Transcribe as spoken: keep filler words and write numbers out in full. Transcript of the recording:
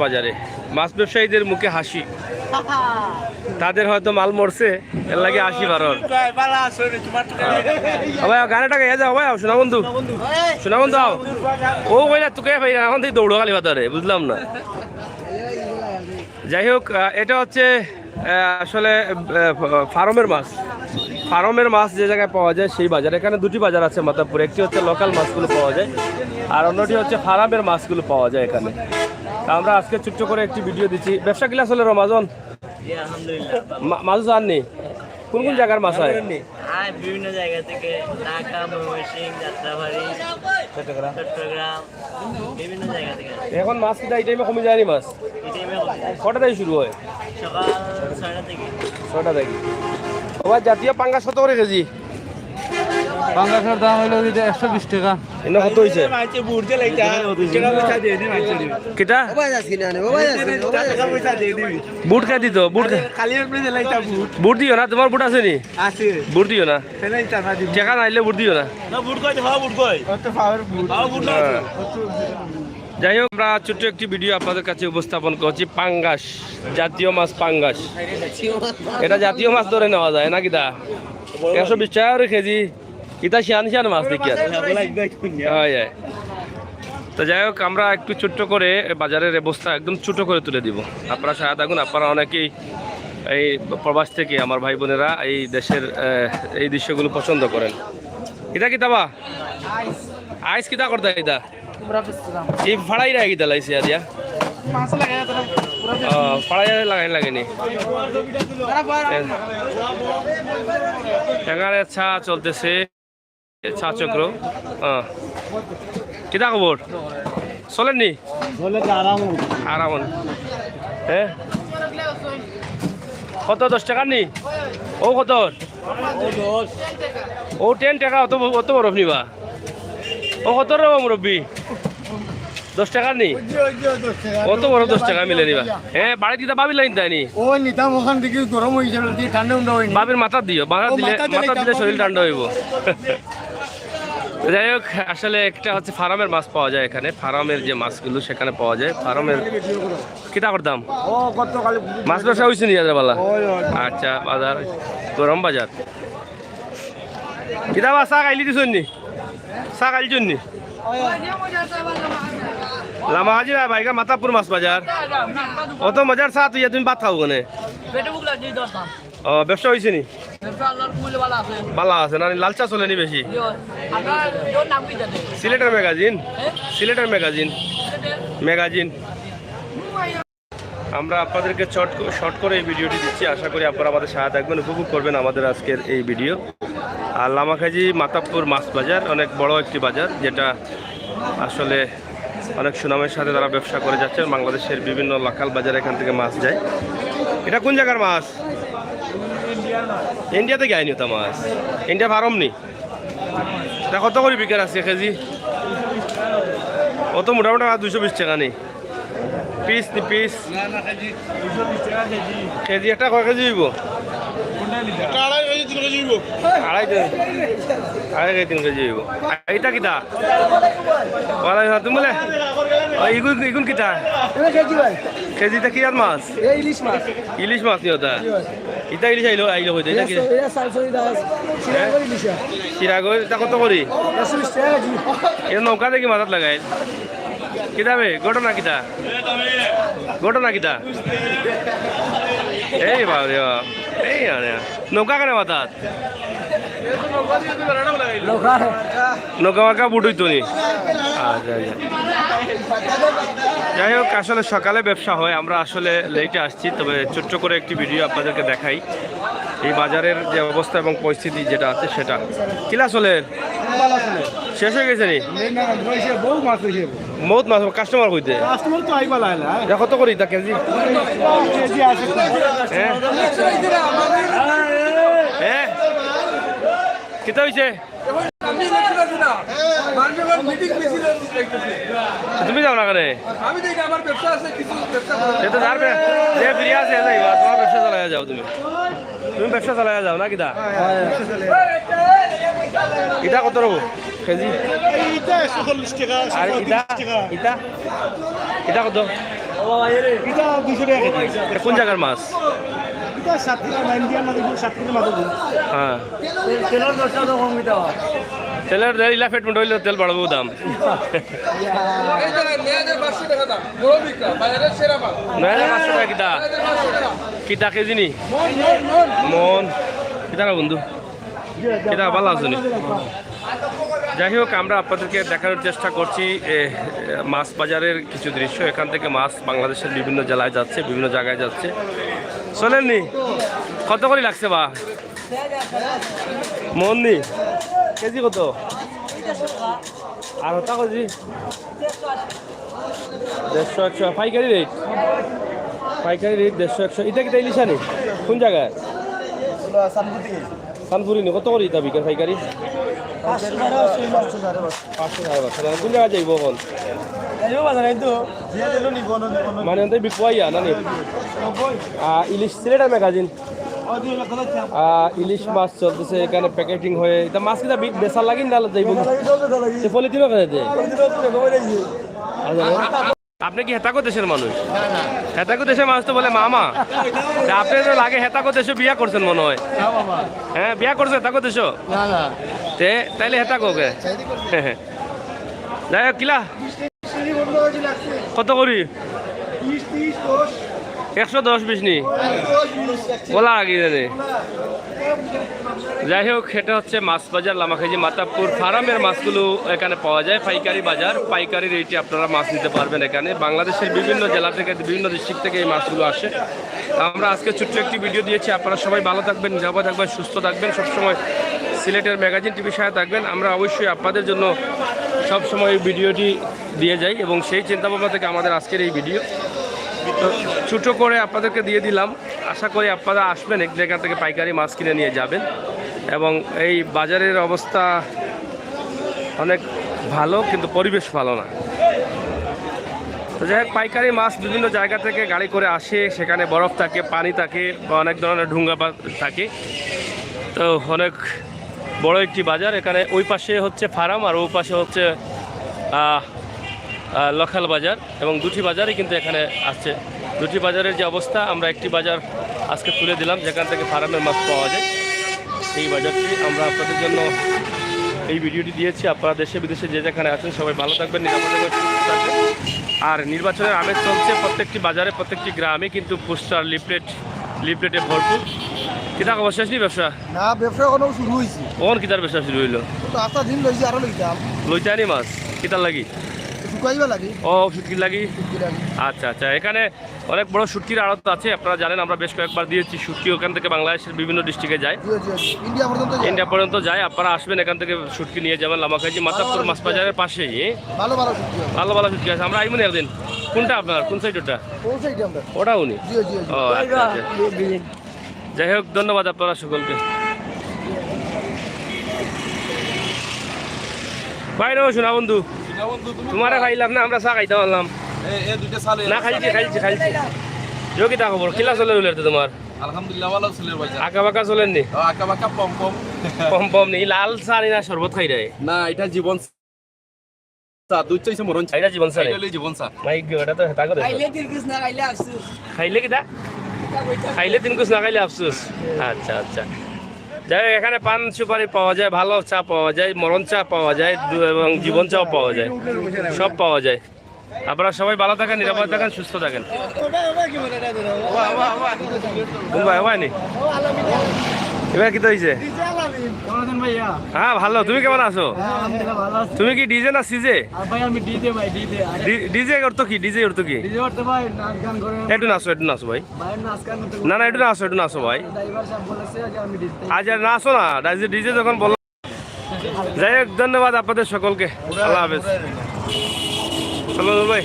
বাজারে। মাছ ব্যবসায়ীদের মুখে হাসি। তাদের হয়তো মাল মরছে, এর লাগি হাসি বাড়ার। ও ভাই, গান একটা গাইয়া যাও ভাই, সোনা বন্ধু। সোনা বন্ধু, আও। ও কইলা, তোকে ভাই, এখন থেকে দৌড়ো খালি বাজারে, বুঝলাম না। যাই হোক, আহ, এটা হচ্ছে, আহ, আসলে, আহ, ফার্মের মাছ। ফার্মের মাছ যে জায়গায় পাওয়া যায়, সেই বাজার। এখানে দুটি বাজার আছে মাতাবপুরে, একটি হচ্ছে লোকাল মাছগুলো পাওয়া যায়, আর অন্যটি হচ্ছে ফার্মের মাছগুলো পাওয়া যায় এখানে। তা আমরা আজকে ছোট্ট করে একটি ভিডিও দিচ্ছি। ব্যবসা কিলা চলে, রমাজন? জি, আলহামদুলিল্লাহ। মা-, মাছ আননি? কোন কোন জায়গার মাছ হয়? হ্যাঁ, বিভিন্ন জায়গা থেকে, ঢাকা, ময়মনসিংহ, যাত্রাবাড়ি, চট্টগ্রাম। চট্টগ্রাম, বিভিন্ন জায়গা থেকে আসে। এখন মাছ কিতা এই টাইমে কমি যায়নি মাছ? এই টাইমে কমি যায়। কটা থেকে শুরু হয়? সকাল ছয়টা থেকে। ছয়টা থেকে। ও ভাই, জাতীয় পাঙ্গাস কত করে কেজি? পাঙ্গাসের দাম হইলো যে একশো বিশ টাকা। এনে কত হইছে? কিতা? বুট কে দিত? বুট কে? বুট দিও না, তোমার বুট আছে নি? আছে। বুট দিও না। টেকা নাইলে বুট দিও না। না, বুট কই, হ্যাঁ, বুট কই? হ্যাঁ। যাই হোক, আমরা ছোট্ট একটি ভিডিও আপনাদের কাছে উপস্থাপন করছি। পাঙ্গাস, জাতীয় মাছ পাঙ্গাস। এটা জাতীয় মাছ ধরে নেওয়া যায় না কিতা? একশো বিশ টাকা করে কেজি। ইতা শিয়ান শিয়ান মাছ দেখি আর। হয়, হয়। তো যাই হোক, আমরা একটু ছোট্ট করে বাজারের অবস্থা একদম ছোট করে তুলে দিব। আপনারা সাথে থাকুন, আপনারা অনেকেই এই প্রবাস থেকে আমার ভাই বোনেরা এই দেশের, আহ, এই দৃশ্যগুলো পছন্দ করেন। ইতা কিতা বা? আইস কিতা করতা ইতা? এই ফাড়াই রাখি দিলা ইসে দিয়া। ও, ফাড়াই লাগাই লাগেনি। এখানে চা চলতেছে, চা চক্র। হ্যাঁ। কিতা খবর? চলেনি? চলে তো আরাম। আরাম। হ্যাঁ? কত, দশ টাকা নি? ও কত? ও টেন টাকা, অত ব-, অত বরফ নিবা? ও কত রে মুরব্বি? দশ টাকা নি? অত বরফ দশ টাকা মিলে নিবা? হ্যাঁ, বাড়ি দিতা ভাবি লাইন তাই নি? ও নিতাম, ওখান থেকে গরম হয়ে গেল, দিয়ে ঠান্ডা উন্ডা হয়নি। ভাবির মাথা দিও, মাথা ও, দিলে, মাথা দিলে মাথা দিলে শরীর ঠান্ডা হইব। যাই হোক, আসলে একটা হচ্ছে ফার্মের মাছ পাওয়া যায় এখানে, ফার্মের যে মাছগুলো সেখানে পাওয়া যায়, ফার্মের। কিতা করতাম? ও, কত কালি মাছ ব্যবসা হইছে নি আজ বালা? ওই, ওই। আচ্ছা, বাজার, গরম বাজার। কিতা বা, চা খাইলি দিছইন নি? চা খাইলছইন নি? লামা হাজি না, ভাইগা মাতাবপুর মাছ বাজার। অত মজার চা তুই, তুমি ভাত খাও কেনে? পেটে ভুক লাগছে, দশ দাম। ও, ব্যবসা হইছে নি? ব্যবসা আল্লাহর কবুলে ভালা আছে। ভালা আছে না? লাল চা চলে নি বেশি? জি, হয়। আপনার ওর নাম কি জানেন? সিলেটের ম্যাগাজিন? হ্যাঁ? সিলেটের ম্যাগাজিন? সিলেটের? ম্যাগাজিন। আমরা আপনাদেরকে শর্ট, শর্ট করে এই ভিডিওটি দিচ্ছি। আশা করি আপনারা আমাদের সাথে থাকবেন, উপভোগ করবেন আমাদের আজকের এই ভিডিও। আর লামাখাজি মাতাবপুর মাছ বাজার, অনেক বড় একটি বাজার, যেটা আসলে অনেক সুনামের সাথে তারা ব্যবসা করে যাচ্ছে। বাংলাদেশের বিভিন্ন লোকাল বাজারে এখান থেকে মাছ যায়। এটা কোন জায়গার মাছ? ইন্ডিয়া থেকে আইনি ওটা মাছ। ইন্ডিয়া ফার্ম নি? এটা কত করে বিকার আছে কেজি? অত মোটামুটি আর দুইশো বিশ টাকা নি? পিস নি পিস? কেজি একটা কয় কেজি হইব? আড়াই কেজি, তিন কেজি হইব। আড়াই কেজি, আড়াই কেজি, তিন কেজি হইব। আর এটা কিতা? ওয়ালাইকুম আসসালাম। তুমি বলে? ও, ইগুন, ইগুন কিতা? কেজি ভাই। কেজিটা কি আর মাছ? ইলিশ মাছ। ইলিশ মাছ নি ওটা? ইটা ইলিশ আইলো, আইলো কইতে, ইটা কি? সিরাগর, ইটা কত করি? এটা নৌকা দেখি মাথাত লাগাই। কিতা বে? ঘটনা কিতা? ঘটনা কিতা? এই বাবা রে বাবা। এই আরে। নৌকা কেনে মাথাত? নৌকা মার্কা বুট হইতো নি। আচ্ছা, আচ্ছা। যাই হোক, আসলে সকালে ব্যবসা হয়, আমরা আসলে লেটে আসছি, তবে ছোট্ট করে একটি ভিডিও আপনাদেরকে দেখাই এই বাজারের যে অবস্থা এবং পরিস্থিতি যেটা আছে সেটা। কিলা চলের? শেষ হয়ে গেছে নি? বহুত মাছ, কাস্টমার কইতে। কাস্টমার তো আইবা লাইলা। এটা কত করি তা কেজি? কেজি আশি টাকা। হ্যাঁ? হ্যাঁ? কিতা হইছে? তুমি যাও না কেনে? আমি দেখি আমার ব্যবসা আছে, কিছু ব্যবসা করে। সে তো যার বে-, যে ফ্রি আছে, এ যাইবা, তোমার ব্যবসা চালাইয়া যাও তুমি। তুমি ব্যবসা চালাইয়া যাও না কিতা? এটা কত রকম কেজি? এইটা একশো চল্লিশ টাকা, আর এটা? একশো পঁয়ত্রিশ টাকা। এটা? এটা কত? এটা দুইশো টাকা কেজি। এটা কোন জাগার মাছ? এটা সাতক্ষীরা, ইন্ডিয়ার মাছ, এগুলো সাতক্ষীরার মাছ, এগুলো। হ্যাঁ। তেল, তেলের দরটা তো কম দিতে হয়। তেলের দর ইলা পেট মোটা অইলে তেল বাড়বো দাম। এই জায়গায় নয় হাজার পাঁচশো টাকা দাম, বড় বিক্রা, বাজারের সেরা মাছ। নয় হাজার পাঁচশো টাকা কিতা? নয় হাজার পাঁচশো টাকা। কিতা কেজি নি? মন, মন, মন। মন। কিতা রে বন্ধু? কিতা ভালা আছো নি? যাই হোক, আমরা আপনাদেরকে দেখানোর চেষ্টা করছি, এ, মাছ বাজারের কিছু দৃশ্য। এখান থেকে মাছ বাংলাদেশের বিভিন্ন জেলায় যাচ্ছে, বিভিন্ন জায়গায় যাচ্ছে। চলেননি? কত করি লাগছে বা? মন নি? কেজি কত? আর হতা কেজি? দেড়শো একশো, পাইকারি রেট। পাইকারি রেট দেড়শো একশো। ইটা কিতা ইলিশ আনি? কোন জাগার? সানপুরি নি? কত করি ইতা বিকের পাইকারি? পাঁচশো, সাড়ে পাঁচশো। পাঁচশো, সাড়ে পাঁচশো। কোন জাগাত যাইবো অখন? মানে, অন্তে বিকুয়াইয়া না নি? আহ, ইলিশ সিলেটের ম্যাগাজিন। আহ, ইলিশ মাছ চলতেছে এখানে প্যাকেটিং হয়ে। ইতা মাছ কিতা বি-, বেচার লাগি না যাইবো? পলিথিনও খেতে দে। আচ্ছা। আপনি কি হেতাকো দেশের মানুষ? হেতাকো দেশের মানুষ তো বলে মামা। তা আপনি তো লাগে হেতাকো দেশে বিয়া করছেন মনে হয়। হ্যাঁ, বিয়া করছেন হেতাকো দেশো? না, না। তে, তাইলে হেতাকো কে? যাই হোক, কিলা? কত করি? একশো দশ বিশ নি? বলা আগে জানে। যাই হোক, এটা হচ্ছে মাছ বাজার লামাখাইজি মাতাবপুর ফার্মের মাছগুলো এখানে পাওয়া যায়, পাইকারি বাজার, পাইকারি রেটে আপনারা মাছ নিতে পারবেন এখানে। বাংলাদেশের বিভিন্ন জেলা থেকে, বিভিন্ন ডিস্ট্রিক্ট থেকে এই মাছগুলো আসে। আমরা আজকে ছোট্ট একটি ভিডিও দিয়েছি, আপনারা সবাই ভালো থাকবেন, নিরাপদ থাকবেন, সুস্থ থাকবেন, সবসময় সিলেটের ম্যাগাজিন টিভির সাথে থাকবেন। আমরা অবশ্যই আপনাদের জন্য সবসময় এই ভিডিওটি দিয়ে যাই এবং সেই চিন্তাভাবনা থেকে আমাদের আজকের এই ভিডিও। তো ছোটো করে আপনাদেরকে দিয়ে দিলাম, আশা করি আপনারা আসবেন, এক জায়গা থেকে পাইকারি মাছ কিনে নিয়ে যাবেন। এবং এই বাজারের অবস্থা অনেক ভালো, কিন্তু পরিবেশ ভালো না। তো যাই হোক, পাইকারি মাছ বিভিন্ন জায়গা থেকে গাড়ি করে আসে, সেখানে বরফ থাকে, পানি থাকে, বা অনেক ধরনের ঢুঙ্গা পা-, থাকে। তো অনেক বড় একটি বাজার। এখানে ওই পাশে হচ্ছে ফার্ম আর ওই পাশে হচ্ছে, আহ, আহ, লোকাল বাজার, এবং দুটি বাজারই কিন্তু এখানে আসছে। দুটি বাজারের যে অবস্থা, আমরা একটি বাজার আজকে তুলে দিলাম, যেখান থেকে ফার্মের মাছ পাওয়া যায়। এই বাজারটি আমরা আপনাদের জন্য এই ভিডিওটি দিয়েছি। আপনারা দেশে বিদেশে যে যেখানে আছেন, সবাই ভালো থাকবেন, নিরাপদে থাকবেন, সুস্থ থাকবেন। আর নির্বাচনের আমেজ চলছে, প্রত্যেকটি বাজারে, প্রত্যেকটি গ্রামে কিন্তু পোস্টার, লিফলেট, লিফলেটে ভরপুর। কিতা খবর, শেষ নি ব্যবসা? না, ব্যবসা এখনো শুরু হইছে। কোন কিতার ব্যবসা শুরু হইলো? তো আস্তা দিন লইছি, আরো লইতাম। লইতে আনি মাছ? কিতার লাগি? শুকাইবা লাগি। ও, শুটকির লাগি? শুটকি লাগি। আচ্ছা, আচ্ছা, এখানে অনেক বড় শুটকির আড়ত আছে, আপনারা জানেন, আমরা বেশ কয়েকবার দিয়েছি শুটকি, ওখান থেকে বাংলাদেশের বিভিন্ন ডিস্ট্রিক্টে যায়। জি, জি, জি। ইন্ডিয়া পর্যন্ত যায়। ইন্ডিয়া পর্যন্ত যায়। আপনারা আসবেন, এখান থেকে শুটকি নিয়ে যাবেন। লামাখাইজি মাতাবপুর মাছ বাজারের পাশেই, এ? ভালো ভালো শুটকি আছে। ভালো ভালো শুটকি আছে। আমরা আইমুনি একদিন। কোনটা আপনার? কোন সাইড ওটা? কোন সাইডে আমরা? ওটা উনি? জি, জি, জি। ও, আচ্ছা, আচ্ছা। যাই হোক, ধন্যবাদ আপনারা সকলকে। বাইরে বসো না বন্ধু, তোমারে খাইলাম না, আমরা চা খাইতে পারলাম। না, খাইছি, খাইছি, খাইছি। জো, কিতা খবর? কিলা চলে রইল তোমার? আলহামদুলিল্লাহ, ভালো চলে ভাই। আঁকা বাঁকা চলেন নি? ও, আঁকা বাঁকা পম পম। পম পম নি? লাল চা নি না শরবত খাই রে? না, এটা জীবন চা, দুধ চা অইছে মরণ চা। এটা জীবন চা নি? এটা হইলে জীবন চা। মাই গো, এটা তো হেতা করে। খাইলে তিন কুছ, না খাইলে আফসোস। খাইলে কিতা? খাইলে তিন কুছ, না খাইলে আফসোস। আচ্ছা, আচ্ছা। যাই হোক, এখানে পান সুপারি পাওয়া যায়, ভালো চা পাওয়া যায়, মরণ চা পাওয়া যায়, দু-, এবং জীবন চাও পাওয়া যায়, সব পাওয়া যায়। আপনারা সবাই ভালো থাকেন, নিরাপদ থাকেন, সুস্থ থাকেন। কোন ভাই, ভাই নি? এবার কিতা হইছে? কেমন আছেন ভাইয়া? হ্যাঁ, ভালো। তুমি কেমন আছো? হ্যাঁ, আলহামদুলিল্লাহ, ভালো আছি। তুমি কি ডিজে না সিজে? আর ভাই, আমি ডিজে ভাই, ডিজে। আর ডি-, ডিজে করতো কি? ডিজে করতো কি? ডিজে করতে ভাই, নাচ গান করে। একটু নাচো, একটু নাচো ভাই। ভাই, নাচ গান করতে না, না, একটু নাচো, একটু নাচো ভাই। ড্রাইভার সাহেব বলেছে যে আমি ডিজে। আজ আর নাচো না, ডিজে, ডিজে যখন বলো। যাই হোক, ধন্যবাদ আপনাদের সকলকে। আল্লাহ হাফেজ। চলো ভাই,